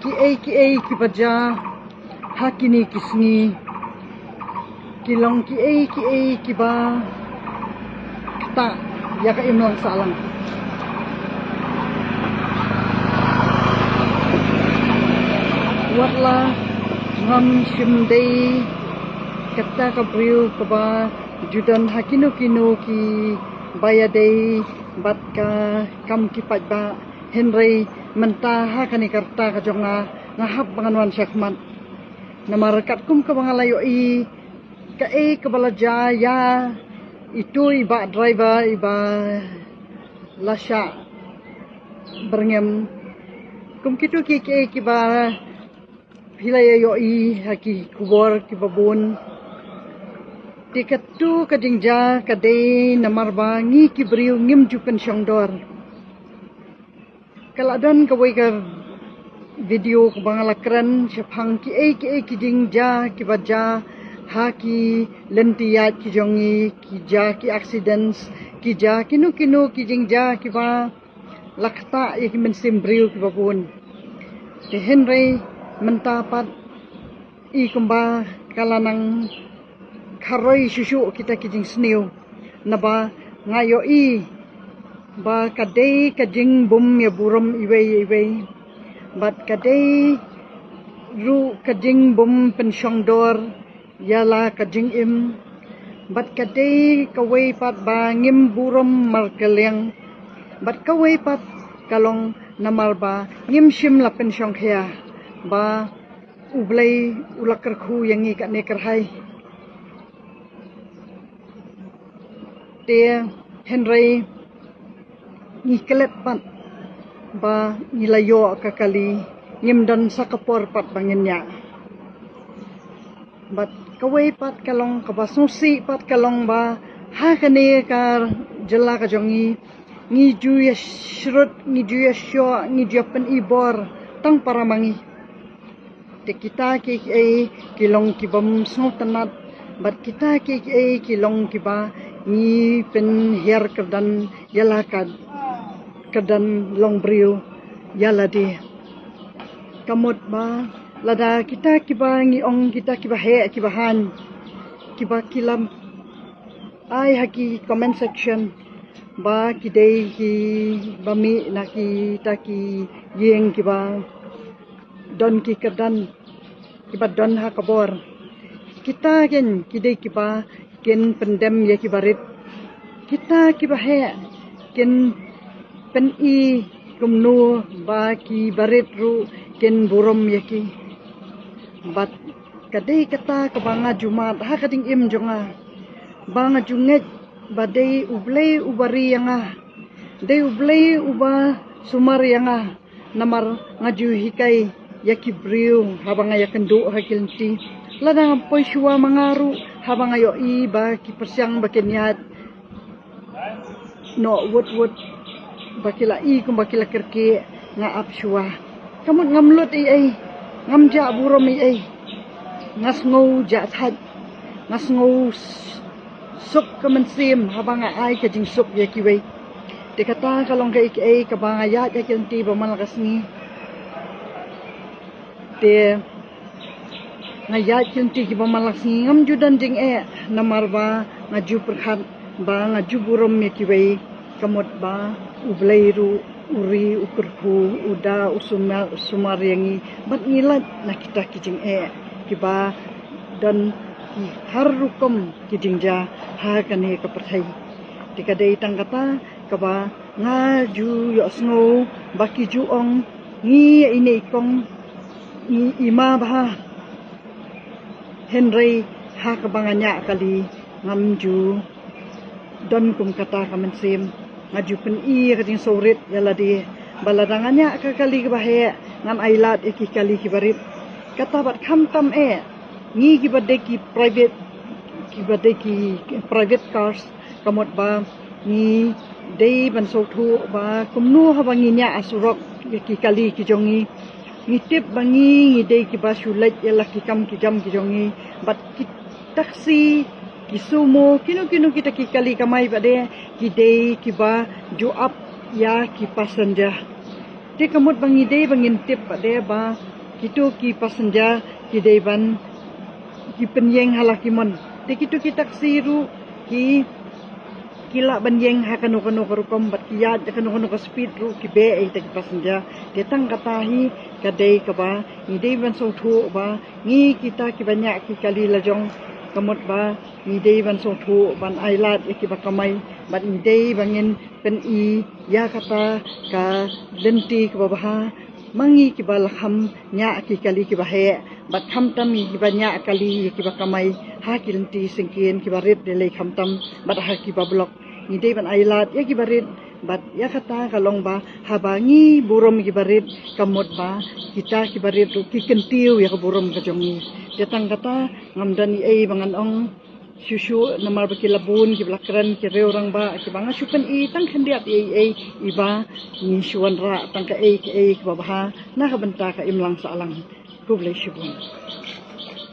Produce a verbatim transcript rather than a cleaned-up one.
Kiei kiei kiba jia ha kine ki sngi ki long kiei kiei kiba ktah ïa ka imlang sahlang. Wat la ngam shym dei kata ka briew kaba ju don ha kino kino kiba ïadei bad ka kam ki paidbah, hynrei mynta ha kane ka rta ka jong nga, nga hap ba ngan wan shakhmat. Namar katkum kaba nga la ïohi kaei kaba la jia ïa itu i bah driver iba la shah byrngem, kum kito kiei kiei kiba phi la ïohi ha ki khubor kiba bun. Te katu ka jingjia ka dei namar ba ngi ki briew ngim ju pynshong dor. Ka la don kawei ka video kaba nga la kren shaphang kiei kiei ki jingjia kiba jia ha ki lynti ïaid ki jong ngi, ki jia ki accidents, ki jia kino kino ki jingjia kiba la ktah ïa ki mynsiem briew kiba bun. Te hynrei mynta pat i kumba ka la nang kharoi shuh shuh kita ki jingsniew, naba nga ïohi ba ka dei ka jingbym ïaburom iwei ïa iwei bad ka dei ruh ka jingbym pynshong dor ïa la ka jingim bad ka dei kawei pat ba ngim burom markylliang bad kawei pat ka long namar ba ngim shym la pynshongkhia ba U Blei u la kyrkhu ïa ngi kane kyrhai. Te hynrei ngi klet pat ba ngi la ïoh ka kali, ngim don sa ka por pat ba ngin ïa. Bad kawei pat ka long kaba sngewsih pat ka long ba ha kane ka jylla ka jong ngi, ngi ju ïa shrut, ngi ju ïa shoh, ngi ju ïa pynibor tang para ma ngi. Te kita kiei kiei ki long kibym sngewtynnat bad kita kiei kiei ki long kiba ngi pynhiar kyrdan ïa la ka kyrdan long briew ïa lade. Ka mut ba lada kita kiba ngi ong kita kiba heh kiba haiñ kiba ki lam ai ha ki comment section ba ki dei kiba mih na kita ki ïing kiba don ki kyrdan kiba don ha ka bor. Kita kin ki dei kiba kin pyndem ïa kiba rit. Kita kiba heh kin pyni kumno ba kiba rit ruh kin burom ïa ki. Bad ka dei kata kaba nga ju mad ha ka jingim jong nga ba nga ju ngeit ba dei U Blei uba ri ïa nga, dei U Blei uba sumar ïa nga. Namar nga ju hikai ïa ki briew haba nga ïakynduh ha ki lynti. Lada ngam poi shuwa ma nga ruh haba nga ïohi ba ki pyrshang ba kin ïaid noh wut wut ba ki la i kumba ki la kyrkieh, nga ap shuwa. Ka mut ngam lut ei ei, ngam jah burom ei ei. Nga sngew jah thait, nga sngew suk ka mynsiem haba nga ai ka jingsuk ïa kiwei. Te kata ka long kaei kaei kaba nga ïaid ïa ki lynti ba man la ka sngi. Te nga ïaid ki lynti kiba man la ka sngi ngam ju don jingeh namar ba nga ju pyrkhat ba nga ju burom ïa kiwei. Ka mut ba U Blei ruh u ri, u kyrkhu, u da, u sumar, u sumar ïa ngi bad ngi lait na kita ki jingeh kiba don ki har rukom ki jingjia ha kane ka pyrthei. Te ka dei tang kata kaba nga ju ïohsngew ba ki ju ong ngi ïa ine i kong ngi i ma bha. Hynrei ha kaba nga ñiah kali ngam ju don kum kata ka mynsiem. Nga ju pyni ka jingsngewrit ïa lade ba lada nga ñiah ka kali kaba heh ngan ai lad ïa ki kali kiba rit. Kata bad khamtam eh ngi kiba dei ki private, kiba dei ki private cars, ka mut ba ngi dei ban sngewthuh ba kumno haba ngi ñiah ha surok ïa ki kali ki jong ngi. Ngi tip ba ngi ngi dei kiba shu leit ïa la ki kam ki jam ki jong ngi bad ki taxi, ki sumo, kino kino kita ki kali kamai ba dei ki dei kiba ju ap ïa ki passenger. Te ka mut ba ngi dei ba ngin tip pat de ba kito ki passenger ki dei ban ki pynïeng ha la ki mon. Te kito ki taxi ruh ki ki lah ban ïeng ha kano kano ka rukom bad ki ïaid ha kano kano ka speed ruh ki beh ïa kita ki passenger. Te tang kata hi ka dei kaba ngi dei ban sngewthuh ba ngi kita kiba ñiah ki kali la jong ka mut ba ngi dei ban sngewthuh ban ai lad ïa kiba kamai bad ngi dei ba ngin pyni ïa kata ka lynti kaba bha ma ngi kiba la kham ñiah ki kali kiba heh bad khamtam ngi kiba ñiah kali ïa kiba kamai ha ki lynti syngkien kiba rit de lei khamtam bad ha kiba block ngi dei ban ai lad ïa kiba rit bad ïa kata ka long ba haba ngi burom kiba rit ka mut ba kita kiba rit ruh ki kyntiew ïa ka burom ka jong ngi. Te tang kata ngam don ei ei ba ngan ong shuh shuh namar ba ki la bun kiba la kren ki riew rangbah kiba nga shu pyni tang khyndiat ei ei iba ngi shu wanrah tang kaei kaei kaba bha na ka bynta ka imlang sahlang. Khublei shibun.